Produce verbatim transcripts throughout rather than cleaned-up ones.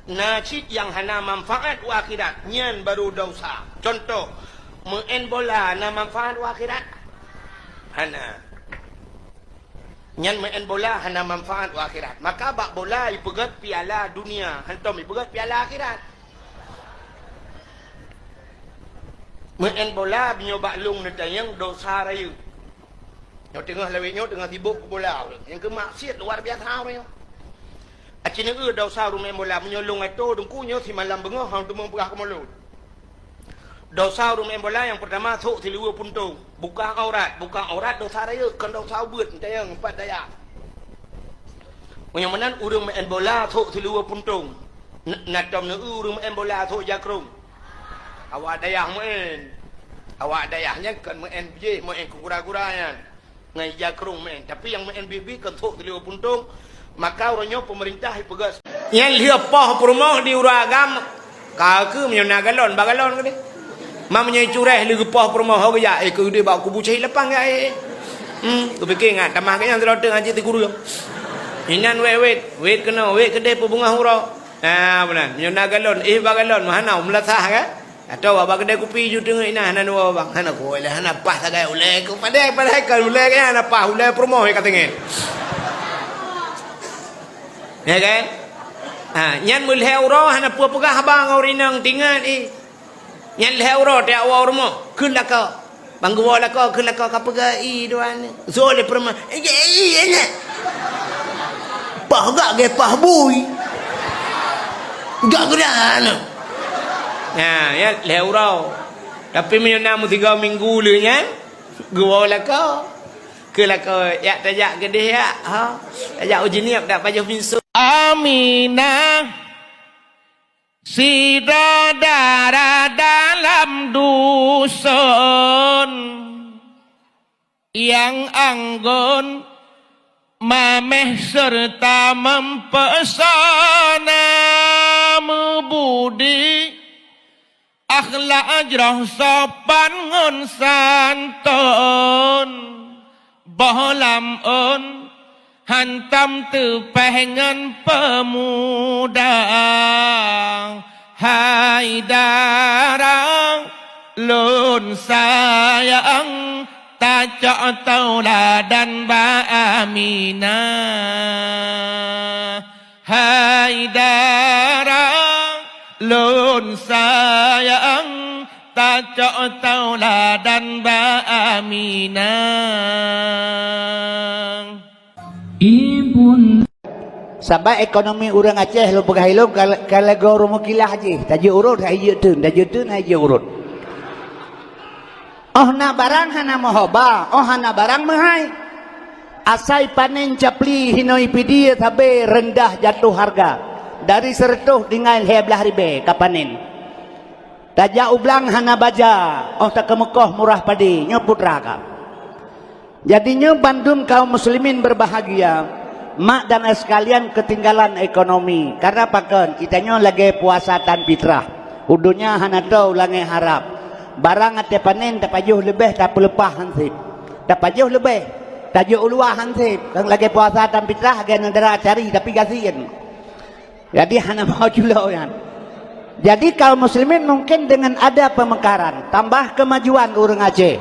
Na cit nyang hana manfaat u akhirat, nyan baru desya. Cuntoh, meu'en bola na manfaat u akhirat? Hana. Nyan meu'en bola hana manfaat u akhirat. Maka bak bola ipeugét piala dunia, hantom ipeugét piala akhirat. Meu'en bola meunyoe bak lôn neutanyong desya rayeuk. Nyoe teungoh lawét nyoe teungoh sibok keu bola ureueng. Nyang keu maksiet luar biasa ureueng nyoe. Aci neueu desya ureueng meu'en bola meunyoe lôn atô teungku nyoe simalam beungoh hana teumé peugah keu mulod. Desya ureueng meu'en bola nyang peurtama sôk siluweue puntông. Buka aurat, buka aurat desya rayeuk, kon desya ubeut, neutanyong pat dayah. Meunyoe meunan ureueng meu'en bola sôk siluweue puntông. N-, na tom neueu ureueng meu'en bola sôk jakrong. Awak dayah meu'en. Awak dayah nyan kon meu'en bijéh, meu'en keu gura-gura nyan. Ngon jakrong meu'en. Tapi nyang meu'en bibi kon sôk siluweue puntông, maka uroe nyoe peumeurintah ipeugah. Nyan lheueh poh peurumoh di ureueng agam, ka keuh meunyoe na galon, ba galon keudeh. Ma meunyoe cureh lheueh geupoh peurumoh ho geujak, eh, keu deh bak kubu cahit lapang gak, eh. Hmm, geupike ngat tamah geunyang seuloteng aji teukureueng. Inan wet-wet, wet keunoe, wet keudeh peubeungoh uroe. Ha, meunan. Meunyoe na galon, eh, ba galon, meuhana, meulasah kan? Atawa bak keudè kupi ju teungeut inan hana dua bang, hana kuwoe lé, hana paih sagai ulèe ku padai, padahai kan ulèe nyan hana paih, ulèe peurumoh ka teungeut. Ya kan? Ha, nyan meulhèe uroe hana peue peugah haba ngon ureueng inong tingat, eh. Nyan lhèe uroe tiep woe u rumoh, kheun lakoe. Bang geuwoe lakoe, kheun lakoe ka peugah, "Ih, dua ni." Zoe lé peurumoh, "Ih, ih, ih, ih." Paih gak gèe paih bui. Gak geudah na. Nah, ya, lhèe uroe. Tapi meunyoe na meusigoe minggu lé nyan, geuwoe lakoe. Keu lakoe, "Yak tajak keudeh yak, ha? Tajak u Jeunieb dak pajoh pinsu." Aminah sidroe dara dalam duson. Nyang anggon mamèh seureuta meupeusona, meubudi, akhlak jroh sopan ngon santon, boh lam ôn hantom teupèh ngon peumuda. Hai dara lôn sayang, tacok tauladan bak Aminah. Hai dara lôn sayang, tacok tauladan bak Aminah. Ibu. Sabab ekonomi ureueng Aceh lôn peugah ilôn ka, ka lagoe ureueng meukilah jih, tajeuet urot hai jeuet teun, tajeuet teun hai jeuet urot. Óh na barang hana meuhoba, óh hana barang meuhai. Asai panen capli hinoe pidie sabe reundah jatoh hareuga, dari sireutôh tinggai lhèe blaih ribèe ka panen. Tajak u blang hana baja, óh takeumeukoh murah padé, nyoe putra ka. Jadi nyoe bandum kaum muslimin berbahagia, mak dan ayah sekalian keutinggalan ekonomi. Karena pakon? Geutanyoe lagèe puasa tan fitrah. U donya hana toe u langèt harab. Barang até panen tapajoh leubeh tapeuleupah hanseb. Tapajoh leubeh, tajok u luwa hanseb. Kon lagèe puasa tan fitrah, lagèe neudara cari tapi gasien. Jadi hana mau culo nyan. Jadi kaum muslimin mungkin dengan ada pemekaran, tambah kemajuan ureueng Aceh.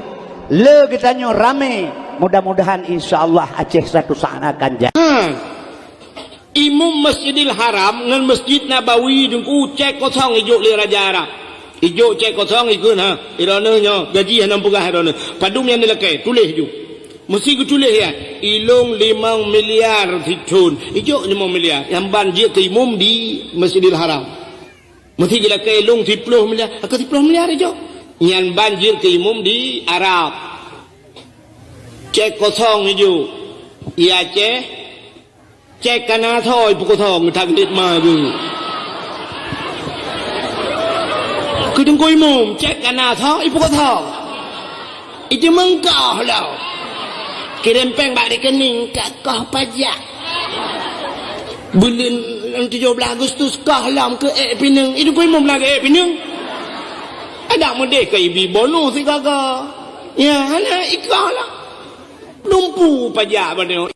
Le geutanyoe ramé, mudah-mudahan insya Allah Aceh suatu saat akan jaya. Ha. Imum Masjidil Haram ngon Masjid Nabawi teungku cèk kosong ijok lé raja Arab. Ijok cèk kosong ikheun ha, droeneuh nyoe gaji hana peugah droeneuh. Padum nyang neulakèe, tuléh ju. Meusti geutuléh ya, ilôn limong miliar sithon. Ijok limong miliar. Nyan ban jeuet keu imum di Masjidil Haram. Meusti geulakèe ilôn siploh miliar. Ka siploh miliar ijok. Nyan ban jeuet keu imum di Arab. Cèk kosong ijok. Iya cèh. Cèk ka na soe ipeukusong that geulit ma geuh. Keu teungku imum, cèk ka na soe ipeukusong. Itu meungkah lom. Kirém pèng bak rekening ka koh pajak. Buleuen tujoh blaih Agustus koh lom keu ék pineung. Itu teungku imum lagèe ék pineung. Adak meudeh ka ibi bonus sigaga. Ya, hana ikoh lom. Lumpu pajak badoe.